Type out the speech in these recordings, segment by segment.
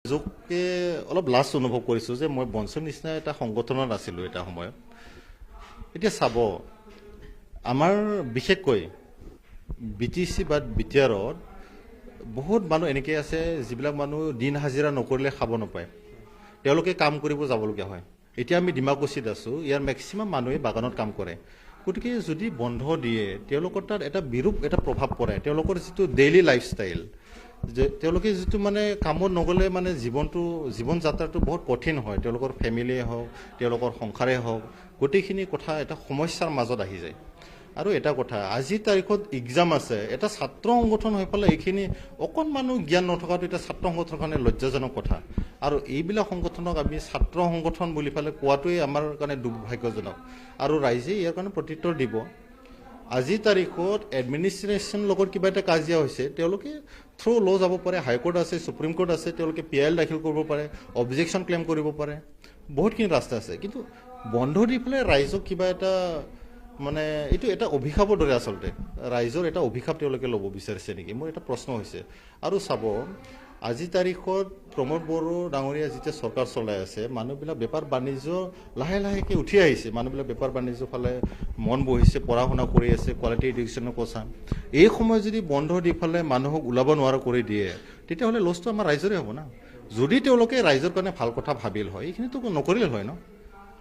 নিজকে অলপ লাজ অনুভৱ কৰিছোঁ যে মই বনছুৰ নিচিনা এটা সংগঠনত আছিলোঁ এটা সময়ত। এতিয়া চাব, আমাৰ বিশেষকৈ BTC বা BTRত বহুত মানুহ এনেকৈ আছে যিবিলাক মানুহ দিন হাজিৰা নকৰিলে খাব নাপায়, তেওঁলোকে কাম কৰিব যাবলগীয়া হয়। এতিয়া আমি ডিমাকুছিত আছোঁ, ইয়াৰ মেক্সিমাম মানুহে বাগানত কাম কৰে। গতিকে যদি বন্ধ দিয়ে তেওঁলোকৰ তাত এটা বিৰূপ এটা প্ৰভাৱ পৰে, তেওঁলোকৰ যিটো ডেইলি লাইফষ্টাইল, যে তেওঁলোকে যিটো মানে কামত নগ'লে মানে জীৱন যাত্ৰাটো বহুত কঠিন হয়। তেওঁলোকৰ ফেমিলিয়ে হওক, তেওঁলোকৰ সংসাৰেই হওক, গোটেইখিনি কথা এটা সমস্যাৰ মাজত আহি যায়। আৰু এটা কথা, আজিৰ তাৰিখত এক্সাম আছে, এটা ছাত্ৰ সংগঠন হৈ পেলাই এইখিনি অকণমানো জ্ঞান নথকাটো এটা ছাত্ৰ সংগঠনৰ কাৰণে লজ্জাজনক কথা। আৰু এইবিলাক সংগঠনক আমি ছাত্ৰ সংগঠন বুলি পেলাই কোৱাটোৱে আমাৰ কাৰণে দুৰ্ভাগ্যজনক। আৰু ৰাইজে ইয়াৰ কাৰণে প্ৰত্যুত্তৰ দিব। আজিৰ তাৰিখত এডমিনিষ্ট্ৰেশ্যন লগত কিবা এটা কাজিয়া হৈছে, তেওঁলোকে থ্ৰু ল' যাব পাৰে, হাইকোৰ্ট আছে, সুপ্ৰিম কোৰ্ট আছে, তেওঁলোকে PIL দাখিল কৰিব পাৰে, অবজেকশ্যন ক্লেইম কৰিব পাৰে, বহুতখিনি ৰাস্তা আছে। কিন্তু বন্ধ দি পেলাই ৰাইজক কিবা এটা মানে এইটো এটা অভিশাপৰ দৰে আচলতে, ৰাইজৰ এটা অভিশাপ তেওঁলোকে ল'ব বিচাৰিছে নেকি, মোৰ এটা প্ৰশ্ন হৈছে। আৰু চাব, আজিৰ তাৰিখত প্ৰমোদ বড়ো ডাঙৰীয়া যেতিয়া চৰকাৰ চলাই আছে, মানুহবিলাক বেপাৰ বাণিজ্য লাহে লাহেকৈ উঠি আহিছে, মানুহবিলাক বেপাৰ বাণিজ্য ফালে মন বহিছে, পঢ়া শুনা কৰি আছে, কোৱালিটি এডুকেশ্যনৰ কথা। এই সময়ত যদি বন্ধ দি পেলাই মানুহক ওলাব নোৱাৰা কৰি দিয়ে, তেতিয়াহ'লে লছটো আমাৰ ৰাইজৰে হ'ব না। যদি তেওঁলোকে ৰাইজৰ কাৰণে ভাল কথা ভাবিল হয়, এইখিনিতো নকৰিলে হয় ন।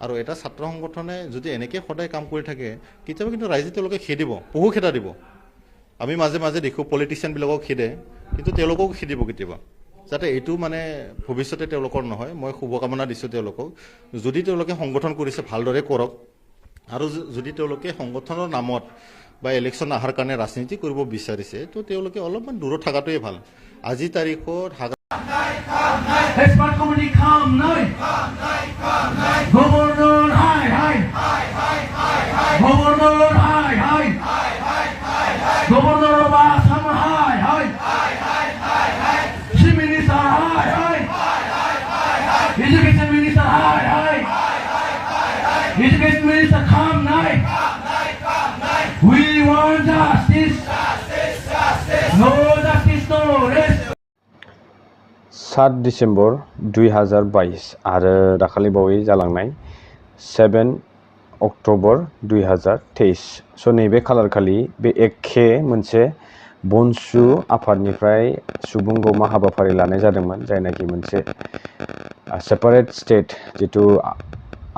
আৰু এটা ছাত্ৰ সংগঠনে যদি এনেকৈ সদায় কাম কৰি থাকে, কেতিয়াবা কিন্তু ৰাইজে তেওঁলোকে খেদিব, বহু খেদা দিব। আমি মাজে মাজে দেখোঁ পলিটিচিয়ানবিলাকক খেদে, কিন্তু তেওঁলোককো খেদিব কেতিয়াবা, যাতে এইটো মানে ভৱিষ্যতে তেওঁলোকৰ নহয়। মই শুভকামনা দিছোঁ তেওঁলোকক। যদি তেওঁলোকে সংগঠন কৰিছে ভালদৰে কৰক, আৰু যদি তেওঁলোকে সংগঠনৰ নামত বা ইলেকশ্যন অহাৰ কাৰণে ৰাজনীতি কৰিব বিচাৰিছে, তো তেওঁলোকে অলপমান দূৰত থকাটোৱে ভাল। আজিৰ তাৰিখত Governor, hi. Governor, hi. Governor of Assam, hi. Chief Minister, hi. Education Minister, hi. Education Minister, come, night. We want justice. No justice, no rest. 7 December 2022 आरो दाखालि बावै जालांनाय 7 अक्ट'बर 2023। स' नैबे खालार खालि बे एखे मोनसे BoNSU आफादनिफ्राय सुबुं गौमा हाबाफारि लानाय जादोंमोन, जायनाखि मोनसे सेपारेट स्टेट जिथु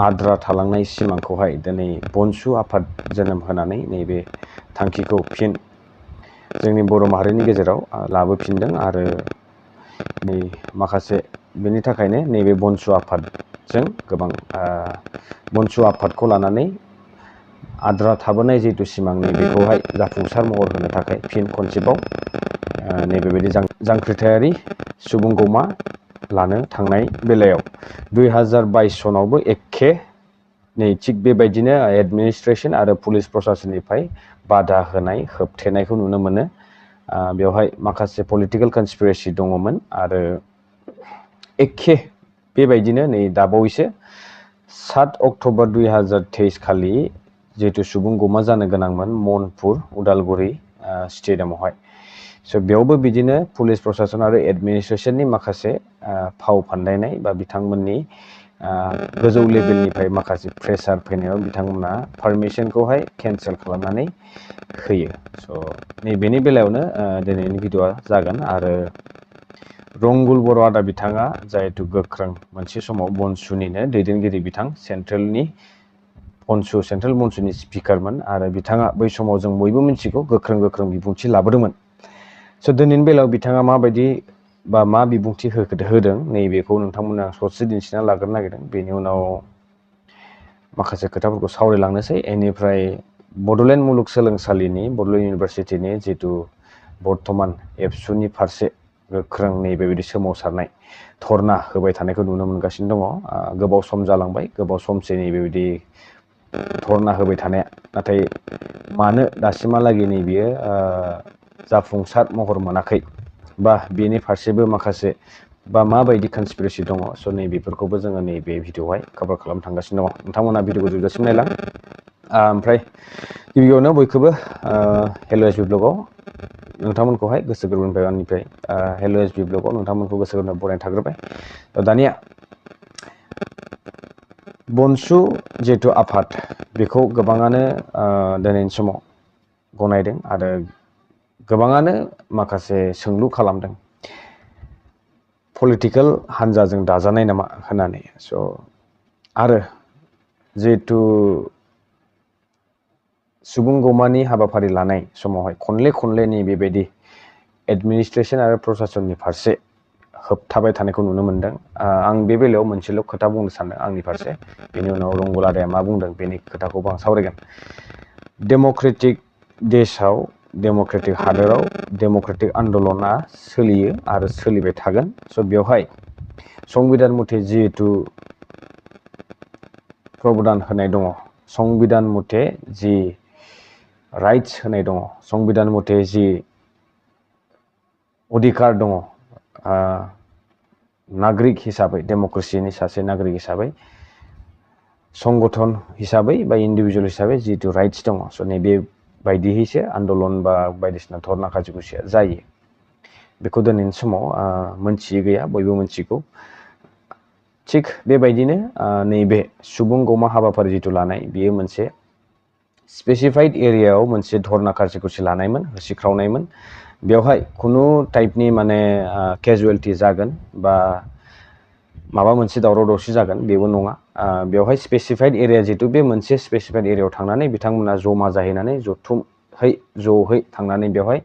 आद्रा थालांनाय सिमांखौहाय दिनै BoNSU आफाद जोनोम होनानै नैबे थांखिखौ फिन जोंनि बर' माहारिनि गेजेराव लाबोफिनदों। आरो माखासे बेनि थाखायनो नैबे BoNSU आफादजों गोबां BoNSU आफादखौ लानानै आद्रा थाबोनाय जिहेतु सिमां नैबेखौहाय जाफुंसार महर होनो थाखाय फिन खनसेबाव नैबेबायदि जांख्रिथायारि सुबुं गौमा लानो थांनाय बेलायाव 2022 सनावबो एखे थिग बेबायदिनो एडमिनिस्ट्रेसन आरो पुलिस प्रशासननिफ्राय बादा होनाय होबथेनायखौ नुनो मोनो। बेवहाय माखासे पलिटिकेल कनस्पिरेसि दङमोन। आरो एखे बेबायदिनो नै दाबावैसो 7 अक्ट'बर 2023 खालि जिहेतु सुबुं गौमा जानो गोनांमोन मनपुर उदालगुरि स्टेडियामावहाय। स' बेयावबो बिदिनो पुलिस प्रशासन आरो एडमिनिस्ट्रेसननि माखासे फाव फान्दायनाय बा बिथांमोननि गोजौ लेभेलनिफ्राय माखासे प्रेसार फैनायाव बिथांमोना पारमिसनखौहाय केन्सेल खालामनानै होयो। स' नैबेनि बेलायावनो दिनैनि भिडिअ'आ जागोन। आरो रंगुल बर' आदा बिथाङा जाहेतु गोख्रों मोनसे समाव BoNSUनिनो दैदेनगिरि, बिथां सेन्ट्रेल BoNSUनि स्पिकारमोन। आरो बिथाङा बै समाव जों बयबो मिन्थिगौ गोख्रों बिबुंथि लाबोदोंमोन। स' दिनैनि बेलायाव बिथाङा माबायदि बा मा बिबुंथि होदों नैबेखौ नोंथांमोननो आं ससे दिन्थिना लाग्रोनो नागिरदों। बेनि उनाव माखासे खोथाफोरखौ सावरायलांनोसै। बेनिफ्राय बड'लेण्ड मुलुगसोलोंसालिनि बड'लेण्ड इउनिभारसिटिनि जितु बर्थमान एबसुनि फारसे गोख्रों नैबेबायदि सोमावसारनाय धरना होबाय थानायखौ नुनो मोनगासिनो दङ। गोबाव सम जालांबाय, गोबाव समसै नैबेबायदि धरना होबाय थानाया। नाथाय मानो दासिमहालागै नैबेयो जाफुंसार महर मोनाखै, बा बेनि फारसेबो माखासे बा माबायदि कनस्पिरेसि दङ स' नै बेफोरखौबो जोङो नैबे भिडिअआवहाय कभार खालामनो थांगासिनो दङ नोंथांमोना भिडिअखौ जोबजासिम नायलां ओमफ्राय गिबियावनो बयखौबो हेल' एसबि ब्लगआव नोंथांमोनखौहाय गोसो गोरबोनिफ्राय आंनिफ्राय हेल' एसबि ब्लगआव नोंथांमोनखौ गोसो गोरबोनिफ्राय बरायनाय थाग्रोबाय दानिया BoNSU जिहेतु आफाद बेखौ गोबाङानो दिनैनि समाव गनायदों आरो गोबाङानो माखासे सोंलु खालामदों पलिटिकेल हान्जाजों दाजानाय नामा होननानै स' आरो जिहेतु सुबुं गौमानि हाबाफारि लानाय समावहाय खनले नै बेबायदि एडमिनिस्ट्रेसन आरो प्रशासननि फारसे होबथाबाय थानायखौ नुनो मोनदों आं बे बेलायाव मोनसेल' खोथा बुंनो सानदों आंनि फारसे बेनि उनाव रंगुल आदाया मा बुंदों बेनि खोथाखौबो आं सावरायगोन डेम'क्रेटिक देशआव डेम'क्रेटिक हादोराव डेम'क्रेटिक आन्दलना सोलियो आरो सोलिबाय थागोन स' बेवहाय संबिधान मथे जिहेतु प्रबदान होनाय दङ संबिधान मथे जि राइट्स होनाय दङ संबिधान मथे जि अधिकार दङ नागरिक हिसाबै डेम'क्रेसिनि सासे नागरिक हिसाबै संगठन हिसाबै बा इन्डिभिजुवेल हिसाबै जिहेतु राइट्स दङ स' नैबे बायदियैसो आन्दलन बा बायदिसिना धरना खाजिखुसिया जायो बेखौ दिनैनि समाव मोनथियै गैया बयबो मोनथिगौ थिग बेबायदिनो नैबे सुबुं गौमा हाबाफारि जिथु लानाय बियो मोनसे स्पेसिफाइड एरियायाव मोनसे धरना खाजिखुसि लानायमोन होसिख्रावनायमोन बेवहाय खुनु टाइपनि माने केजुवेलिटि जागोन बा माबा मोनसे दावराव दावसि जागोन बेबो नङा बेवहाय स्पेसिफाइड एरिया जिहेतु बे मोनसे स्पेसिफाइड एरियायाव थांनानै बिथांमोना जमा जाहैनानै ज'है थांनानै बेवहाय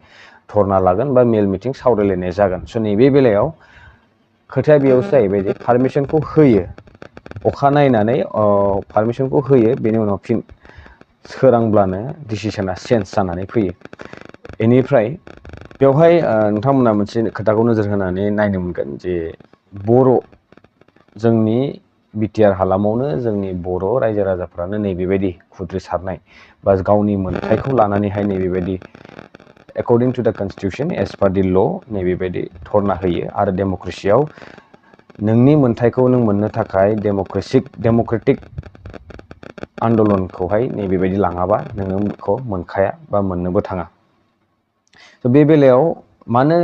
धरना लागोन बा मेल मिटिं सावरायलायनाय जागोन स' नैबे बेलायाव खोथाया बेयावसो जाहैबाय जे पारमिसनखौ होयो अखा नायनानै पारमिसनखौ होयो बेनि उनाव फिन सोरांब्लानो डिसिसना चेन्ज जानानै फैयो बेनिफ्राय बेवहाय नोंथांमोना मोनसे खोथाखौ नोजोर होनानै नायनो मोनगोन जे बर' जोंनि BTR हालामावनो जोंनि बर' रायजो राजाफ्रानो नैबेबायदि खुद्रिसारनाय बा गावनि मोन्थायखौ लानानैहाय नैबेबायदि एकर्डिं टु द कनस्टिटिउसन एज पार दि ल' नैबेबायदि धरना होयो आरो डेम'क्रेसियाव नोंनि मोन्थायखौ नों मोननो थाखाय डेम'क्रेटिक आन्दलनखौहाय नैबेबायदि लाङाबा नोङो बेखौ मोनखाया बा मोननोबो थाङा स' बे बेलायाव मानो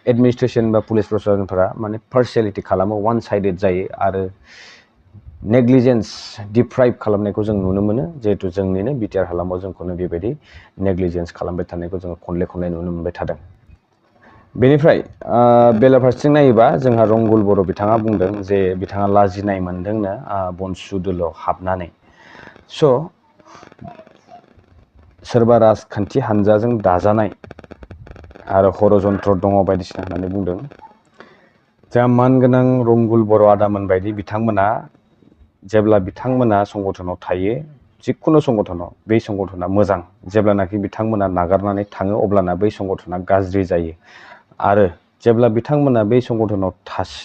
एडमिनिस्ट्रेसन बा पुलिस प्रशासनफोरा माने पार्सियेलिटि खालामो वान साइडेड जायो आरो नेग्लिजेन्स डिप्राइभ खालामनायखौ जों नुनो मोनो जिहेतु जोंनिनो BTR हालामाव जोंखौनो बेबायदि नेग्लिजेन्स खालामबाय थानायखौ जोङो खनले नुनो मोनबाय थादों बेनिफ्राय बेलाफारसेथिं नायोबा जोंहा रंगुल बर' बिथाङा बुंदों जे बिथाङा लाजिनाय मोनदोंनो BoNSU दोलोआव हाबनानै स' सोरबा राजखान्थि हानजाजों दाजानाय आरो हरजन्त्र दङ बायदिसिना होननानै बुंदों जोंहा मानगोनां रंगुल बर' आदामोन बायदि बिथांमोना जेब्ला बिथांमोना संगठनाव थायो जिखुनु संगठनाव बै संगठना मोजां जेब्लानाखि बिथांमोना नागारनानै थाङो अब्लाना बै संगठना गाज्रि जायो आरो जेब्ला बिथांमोना बै संगठनाव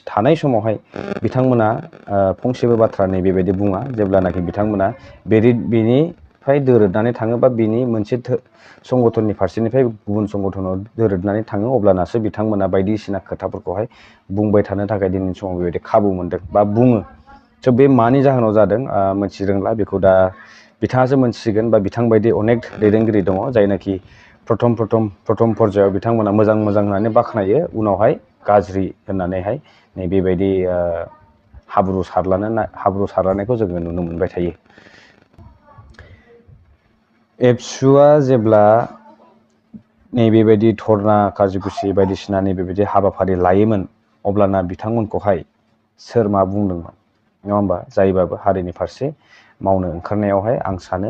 थानाय समावहाय बिथांमोना फंसेबो बाथ्रा नैबेबायदि बुङा जेब्लानाखि बिथांमोना बेनिफ्राय दोरोदनानै थाङो बा बेनि मोनसे संगठननि फारसेनिफ्राय गुबुन संगठनाव दोरोदनानै थाङो अब्लानासो बिथांमोना बायदिसिना खोथाफोरखौहाय बुंबाय थानो थाखाय दिनैनि समाव बेबायदि खाबु मोनदों बा बुङो स' बे मानि जाहोनाव जादों मोनथिरोंला बेखौ दा बिथाङासो मोनथिसिगोन बा बिथांबायदि अनेक दैदेनगिरि दङ जायनाखि प्रथम पर्यायाव बिथांमोना मोजां होननानै बाख्नायो उनावहाय गाज्रि होननानैहाय नैबेबायदि हाब्रु सारलानायखौ जोङो नुनो मोनबाय थायो एबसुआ जेब्ला नैबेबायदि धरना खाजिखुसि बायदिसिना नैबेबायदि हाबाफारि लायोमोन अब्लाना बिथांमोनखौहाय सोर मा बुंदोंमोन नङा होमबा जायबाबो हारिनि फारसे मावनो ओंखारनायावहाय आं सानो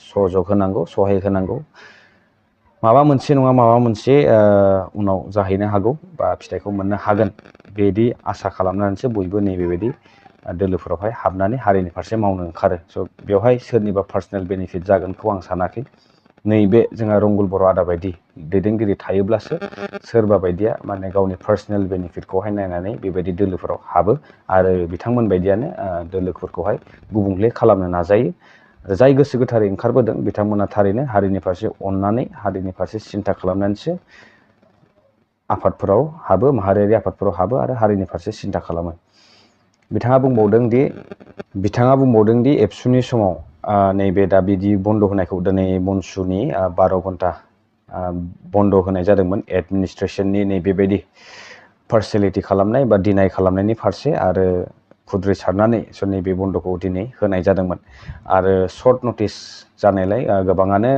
सहजग होनांगौ सहाय होनांगौ माबा मोनसे नङा माबा मोनसे उनाव जाहैनो हागौ बा फिथाइखौ मोननो हागोन बिदि आसा खालामनानैसो बयबो नैबेबायदि दोलोफोरावहाय हाबनानै हारिनि फारसे मावनो ओंखारो स' बेवहाय सोरनिबा पार्सनेल बेनिफिट जागोनखौ आं सानाखै नैबे जोंहा रंगुल बर' आदा बायदि दैदेनगिरि थायोब्लासो सोरबा बायदिया माने गावनि पार्सनेल बेनिफिटखौहाय नायनानै बेबायदि दोलोफोराव हाबो आरो बिथांमोन बायदियानो दोलोफोरखौहाय गुबुंले खालामनो नाजायो जाय गोसो गोथारै ओंखारबोदों बिथांमोना थारैनो हारिनि फारसे अननानै हारिनि फारसे सिन्था खालामनानैसो आफादफोराव हाबो, माहारियारि आफादफोराव हाबो आरो हारिनि फारसे सिन्था खालामो। बिथाङा बुंबावदों दि एबसुनि समाव नैबे दा बिदि बन्द होनायखौ दिनै बनसुनि 12 घन्टा बन्द होनाय जादोंमोन एडमिनिस्ट्रेसननि नैबेबायदि पार्सियेलिटि खालामनाय बा डिनाय खालामनायनि फारसे आरो खुद्रि सारनानै नैबे बन्दखौ दिनै होनाय जादोंमोन आरो सर्ट नटिस जानायलाय गोबाङानो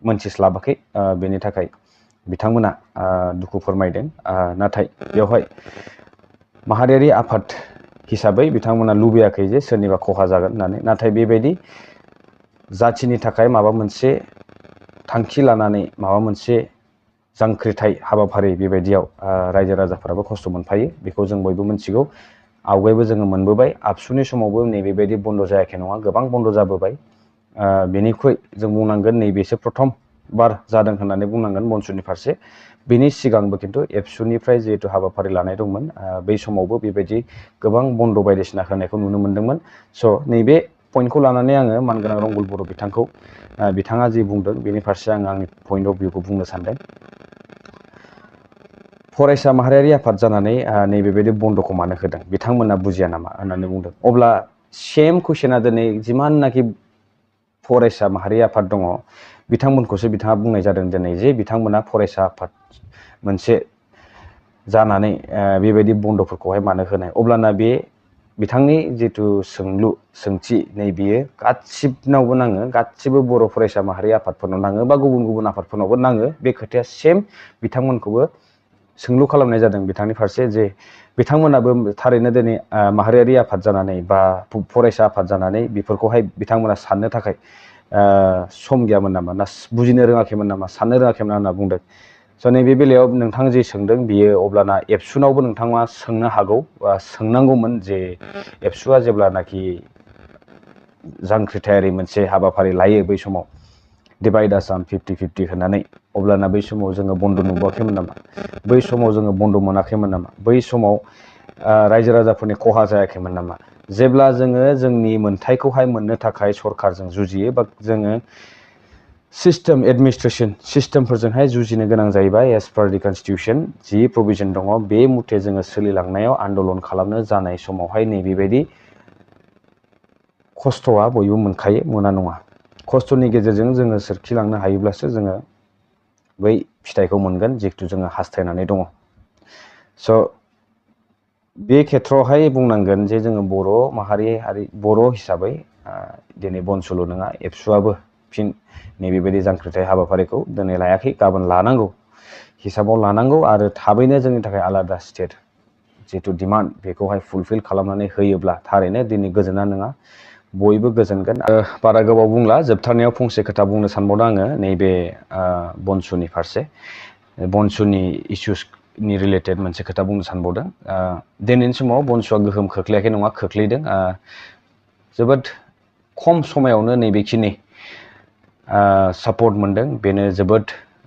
मोनथिस्लाबाखै, बेनि थाखाय बिथांमोना दुखु फोरमायदों। नाथाय बेवहाय माहारियारि आफाद हिसाबै बिथांमोना लुबैयाखै जे सोरनिबा खहा जागोन होननानै, नाथाय बेबायदि जाथिनि थाखाय माबा मोनसे थांखि लानानै माबा मोनसे जांख्रिथाय हाबाफारि बेबायदियाव रायजो राजाफोराबो खस्थ' मोनफायो, बेखौ जों बयबो मिथिगौ। आवगायबो जोङो मोनबोबाय, आबसुनि समावबो नैबेबायदि बन्द जायाखै नङा, गोबां बन्द जाबोबाय। बेनिख्रुइ जों बुंनांगोन नैबेसो प्रथम बार जादों होननानै बुंनांगोन बनसुनि फारसे। बेनि सिगांबो खिन्थु एबसुनिफ्राय जिहेतु हाबाफारि लानाय दंमोन, बै समावबो बेबायदि गोबां बन्द बायदिसिना होनायखौ नुनो मोन्दोंमोन। नैबे पइन्टखौ लानानै आङो मानगोनां रंगुल बर' बिथांखौ बिथाङा जि बुंदों बेनि फारसे आंनि पइन्ट अफ भिउखौ बुंनो सानदों। फरायसा माहारियारि आफाद जानानै नैबेबायदि बन्दखौ मानो होदों, बिथांमोना बुजिया नामा होननानै बुंदों। अब्ला सेम कुइसना दिनै जिमाननाखि फरायसा माहारि आफाद दङ बिथांमोनखौसो बिथाङा बुंनाय जादों दिनै जे बिथांमोना फरायसा आफाद मोनसे जानानै बेबायदि बन्दफोरखौहाय मानो होनाय। अब्लाना बे बिथांनि जिथु सोंथि नैबेयो गासिबनावबो नाङो, गासिबो बर' फरायसा माहारि आफादफोरनाव नाङो बा गुबुन गुबुन आफादफोरनावबो नाङो। बे खोथाया सेम बिथांमोनखौबो सोंलु खालामनाय जादों बिथांनि फारसे जे बिथांमोनाबो थारैनो दिनै माहारियारि आफाद जानानै बा फरायसा आफाद जानानै बेफोरखौहाय बिथांमोना साननो थाखाय सम गैयामोन नामा, ना बुजिनो रोङाखैमोन नामा, साननो रोङाखैमोन होनना बुंदों। नैबे बेलायाव नोंथां जे सोंदों बियो अब्लाना एबसुनावबो नोंथाङा सोंनो हागौ बा सोंनांगौमोन जे एबसुआ जेब्लानाखि जांख्रिथायारि मोनसे हाबाफारि लायो बै समाव डिभाइड आसाम 50-50 होननानै, अब्लाना बै समाव जोङो बन्द नुबोआखैमोन नामा, बै समाव जोङो बन्द मोनाखैमोन नामा, बै समाव रायजो राजाफोरनि खहा जायाखैमोन नामा। जेब्ला जोङो जोंनि मोन्थायखौहाय मोननो थाखाय सरकारजों जुजियो बा जोङो सिस्टेम एडमिनिस्ट्रेसन सिस्टेमफोरजोंहाय जुजिनो गोनां जायोबा एज पार दि कनस्टिटिउसन जि प्रभिजन दङ बे मथे जोङो सोलिलांनायाव आन्दलन खालामनो जानाय समावहाय नैबेबायदि खस्थ'आ बयबो मोनखायो, मोना नङा। खस्थ'नि गेजेरजों जोङो सोरखिलांनो हायोब्लासो जोङो बै फिथाइखौ मोनगोन जिहेतु जोङो हास्थायनानै दङ। बे खेथ्रआवहाय बुंनांगोन जे जोङो बर' हिसाबै दिनै बनसुल' नङा एबसुआबो फिन नैबेबायदि जांख्रिथाय हाबाफारिखौ दिनै लायाखै, गाबोन लानांगौ, हिसाबाव लानांगौ आरो थाबैनो जोंनि थाखाय आलादा स्टेट जिथु डिमान्ड बेखौहाय फुलफिल खालामनानै होयोब्ला थारैनो दिनै गोजोना नङा, बयबो गोजोनगोन। बारा गोबाव बुंला, जोबथारनायाव फंसे खोथा बुंनो सानबावदों आङो नैबे बनसुनि फारसे, बनसुनि इस्युसनि रिलेटेड मोनसे खोथा बुंनो सानबावदों। दिनैनि समाव बनसुआ गोहोम खोख्लैयाखै नङा, खोख्लैदों। जोबोद खम समायावनो नैबेखिनि सापर्ट मोनदों, बेनो जोबोद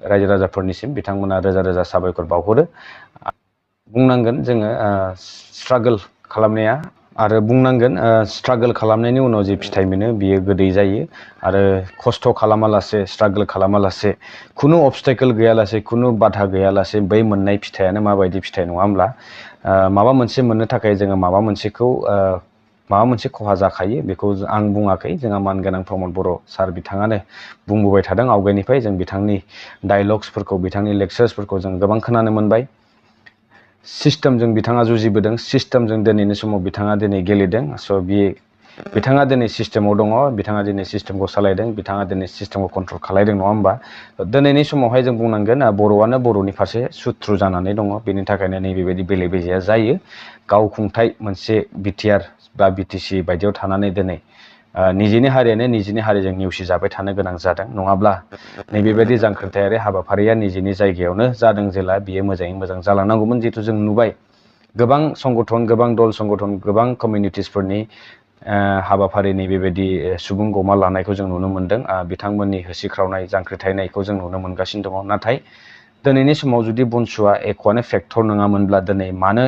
रायजो राजाफोरनिसिम बिथांमोना रोजा रोजा साबायखर बावहरो। बुंनांगोन जोङो स्ट्रागोल खालामनाया आरो बुंनांगोन स्ट्रागोल खालामनायनि उनाव जे फिथाइ मोनो बियो गोदै जायो आरो खस्थ' खालामालासे स्ट्रागोल खालामालासे खुनु अबस्टेकोल गैयालासे खुनु बाधा गैयालासे बै मोननाय फिथाइयानो माबायदि फिथाइ नङा होमब्ला। माबा मोनसे मोननो थाखाय जोङो माबा मोनसे खहा जाखायो, बेखौ आं बुङाखै, जोंहा मानगोनां प्रमद बर' सार बिथाङानो बुंबोबाय थादों आवगायनिफ्राय। जों बिथांनि डायलग्सफोरखौ बिथांनि लेक्चार्सफोरखौ जों गोबां खोनानो मोनबाय। सिस्टेमजों बिथाङा जुजिबोदों, सिस्टेमजों दिनैनि समाव बिथाङा दिनै गेलेदों। बिथाङा दिनै सिस्टेमाव दङ, बिथाङा दिनै सिस्टेमखौ सालायदों, बिथाङा दिनै सिस्टेमखौ कन्ट्रल खालायदों नङा होमबा। दिनैनि समावहाय जों बुंनांगोन बर'आनो बर'नि फारसे सुथ्रु जानानै दङ, बेनि थाखायनो नैबेबायदि बेले बेजेया जायो। गावखुंथाय मोनसे BTR बा BTC बायदियाव थानानै दिनै निजेनि हारियानो निजेनि हारिजों नेवसिजाबाय थानो गोनां जादों। नङाब्ला नैबेबायदि जांख्रिथायारि हाबाफारिया निजेनि जायगायावनो जादों जेला बियो मोजाङै मोजां जालांनांगौमोन। जिहेतु जों नुबाय गोबां संगठन, गोबां दल संगठन, गोबां कमिउनिटिसफोरनि हाबाफारिनि बेबायदि सुबुं गमा लानायखौ जों नुनो मोन्दों, बिथांमोननि होसिख्रावनाय जांख्रिथायनायखौ जों नुनो मोनगासिनो दङ। नाथाय दिनैनि समाव जुदि बनसुआ एक'आनो फेक्टर नङामोनब्ला दिनै मानो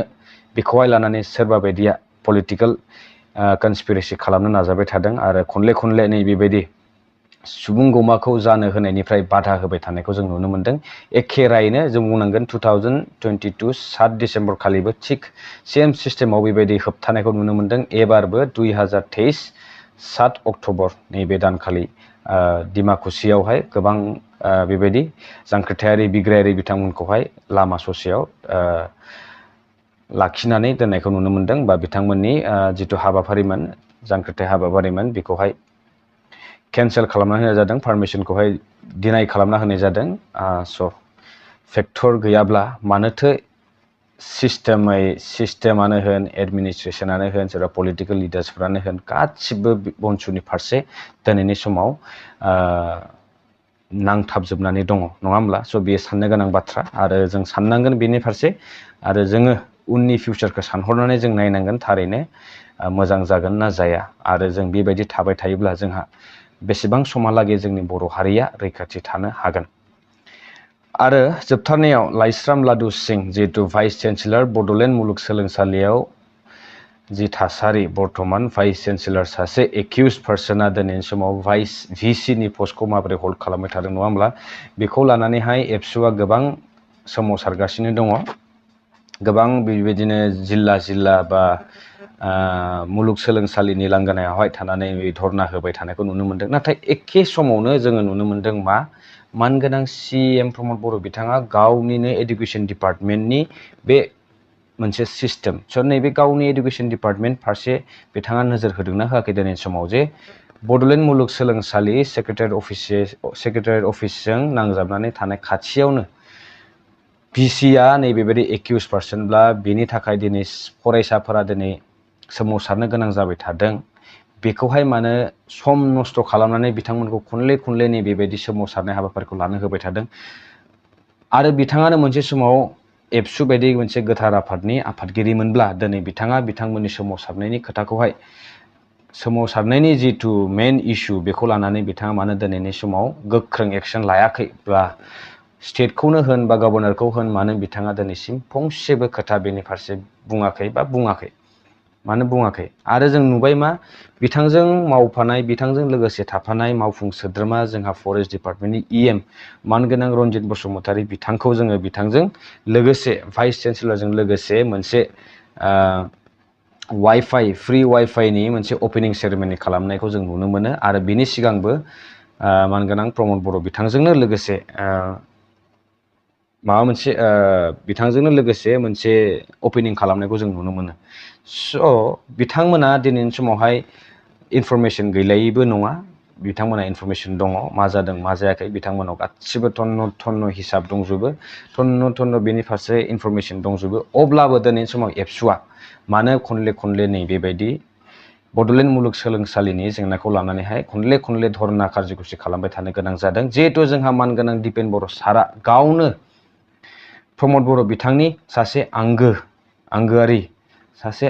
बेखौहाय लानानै सोरबा बायदिया पलिटिकेल कनस्पिरेसि खालामनो नाजाबाय थादों आरो खनले खनले नैबेबायदि सुबुं गमाखौ जानो होनायनिफ्राय बाधा होबाय थानायखौ जों नुनो मोनदों। एखे रायैनो जों बुंनांगोन 2022 7 डिसेम्बर खालिबो थिग सेम सिस्टेमाव बेबायदि होबथानायखौ नुनो मोनदों। एबारबो 2023 7 अक्ट'बर नैबे दानखालि डिमाकुसियावहाय गोबां बेबायदि जांख्रिथायारि बिग्रायारि बिथांमोनखौहाय लामा ससेयाव लाखिनानै दोननायखौ नुनो मोनदों बा बिथांमोननि जिथु हाबाफारिमोन जांख्रिथाय हाबाफारिमोन बेखौहाय केन्सेल खालामना होनाय जादों, पारमिसनखौहाय डिनाय खालामना होनाय जादों। स' फेक्टर गैयाब्ला मानोथो सिस्टेमानो होन एडमिनिस्ट्रेसनानो होन सोरबा पलिटिकेल लिडार्सफ्रानो होन गासिबो बनसुनि फारसे दिनैनि समाव नांथाबजोबनानै दङ नङा होमब्ला? स' बेयो साननो गोनां बाथ्रा आरो जों साननांगोन बेनि फारसे आरो जोङो उननि फिउचारखौ सानहरनानै जों नायनांगोन थारैनो मोजां जागोन ना जाया आरो जों बेबायदि थाबाय थायोब्ला जोंहा बेसेबां समहालागै जोंनि बर' हारिया रैखाथि थानो हागोन। आरो जोबथारनायाव लाइस्राम लादु सिं जिहेतु भाइस चेन्सेलर बड'लेण्ड मुलुगसोलोंसालियाव जि थासारि बर्थमान भाइस चेन्सेलर सासे एक्युज पार्सना दिनैनि समाव भाइस भिसिनि पस्टखौ माबोरै हल्ड खालामबाय थादों नङा होमब्ला? बेखौ लानानैहाय एबसुआ गोबां सोमावसारगासिनो दङ। गोबां बेबायदिनो जिल्ला बा मुलुगसोलोंसालिनि लांगोनायावहाय थानानै धरना होबाय थानायखौ नुनो मोनदों। नाथाय एखे समावनो जोङो नुनो मोनदों मानगोनां CM प्रमद बर' बिथाङा गावनिनो एडुकेसन डिपार्टमेन्टनि बे मोनसे सिस्टेम नैबे गावनि एडुकेसन डिपार्टमेन्ट फारसे बिथाङा नोजोर होदोंना होआखै दिनैनि समाव जे बड'लेण्ड मुलुगसोलोंसालि सेक्रेटारियेट अफिसजों नांजाबनानै थानाय खाथियावनो भिसिआ नैबेबायदि एक्युज पार्सनब्ला बेनि थाखाय दिनै फरायसाफोरा दिनै सोमावसारनो गोनां जाबाय थादों। बेखौहाय मानो सम नस्थ' खालामनानै बिथांमोनखौ खनले नैबेबायदि सोमावसारनाय हाबाफारिखौ लानो होबाय थादों आरो बिथाङानो मोनसे समाव एबसु बायदि मोनसे गोथार आफादनि आफादगिरिमोनब्ला दिनै बिथाङा बिथांमोननि सोमावसारनायनि खोथाखौहाय सोमावसारनायनि जिथु मेन इस्यु बेखौ लानानै बिथाङा मानो दिनैनि समाव गोख्रों एक्सन लायाखै बा स्टेटखौनो होन बा गभर्नरखौ होन मानो बिथाङा दिनैसिम फंसेबो खोथा बेनि फारसे बुङाखै मानो बुङाखै आरो जों नुबाय बिथांजों मावफानाय बिथांजों लोगोसे थाफानाय मावफुं सोद्रोमा जोंहा फरेस्ट डिपार्टमेन्टनि EM मानगोनां रनजित बसुमतारी बिथांजों लोगोसे भाइस चेन्सेलरजों लोगोसे मोनसे फ्रि वाइफाइनि मोनसे अपेनिं सेरेमनि खालामनायखौ जों नुनो मोनो आरो बिनि सिगांबो मानगोनां प्रमद बर' बिथांजोंनो लोगोसे बिथांजोंनो लोगोसे मोनसे अपेनिं खालामनायखौ जों नुनो मोनो। स' बिथांमोना दिनैनि समावहाय इनफरमेसन गैलायैबो नङा, बिथांमोना इनफरमेसन दङ मा जादों मा जायाखै बिथांमोनाव गासिबो थन्न हिसाब दंजोबो थन्न बेनि फारसे इनफरमेसन दंजोबो। अब्लाबो दिनैनि समाव एबसुआ मानो खनले नैबेबायदि बड'लेण्ड मुलुगसोलोंसालिनि जेंनाखौ लानानैहाय खनले धरना कार्जकुसि खालामबाय थानो गोनां जादों। जिहेथु जोंहा मानगोनां दिपेन बर' सारा गावनो प्रमद बर' बिथांनि सासे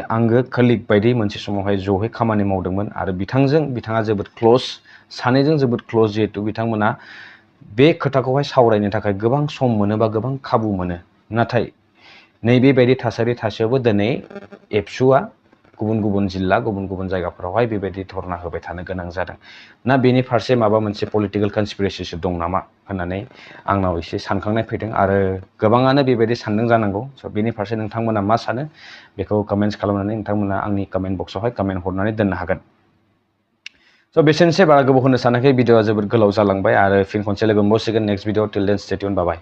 आंगो कलिग बायदि मोनसे समावहाय जयै खामानि मावदोंमोन आरो बिथाङा जोबोद क्ल'ज, सानैजों जोबोद क्ल'ज। जिहेतु बिथांमोना बे खोथाखौहाय सावरायनो थाखाय गोबां सम मोनो बा गोबां खाबु मोनो। नाथाय नैबेबायदि थासारि थासेयावबो दिनै एबसुआ गुबुन जिल्ला गुबुन जायगाफोरावहाय बेबायदि धरना होबाय थानो गोनां जादों ना बेनि फारसे माबा मोनसे पलिटिकेल कनस्पिरेसिसो दं नामा होननानै आंनाव एसे सानखांनाय फैदों आरो गोबाङानो बेबायदि सानदों जानांगौ। स' बेनि फारसे नोंथांमोना मा सानो बेखौ कमेन्ट्स खालामनानै नोंथांमोना आंनि कमेन्ट बक्सआवहाय कमेन्ट हरनानै दोननो हागोन। स' बेसेनोसै, बारा गोबाव होनो सानाखै, भिडिअआ जोबोद गोलाव जालांबाय आरो फिन खनसे लोगो मोनबावसिगोन नेक्स्ट भिडिअ। टिल देन स्टे टिउन, बाय बाय।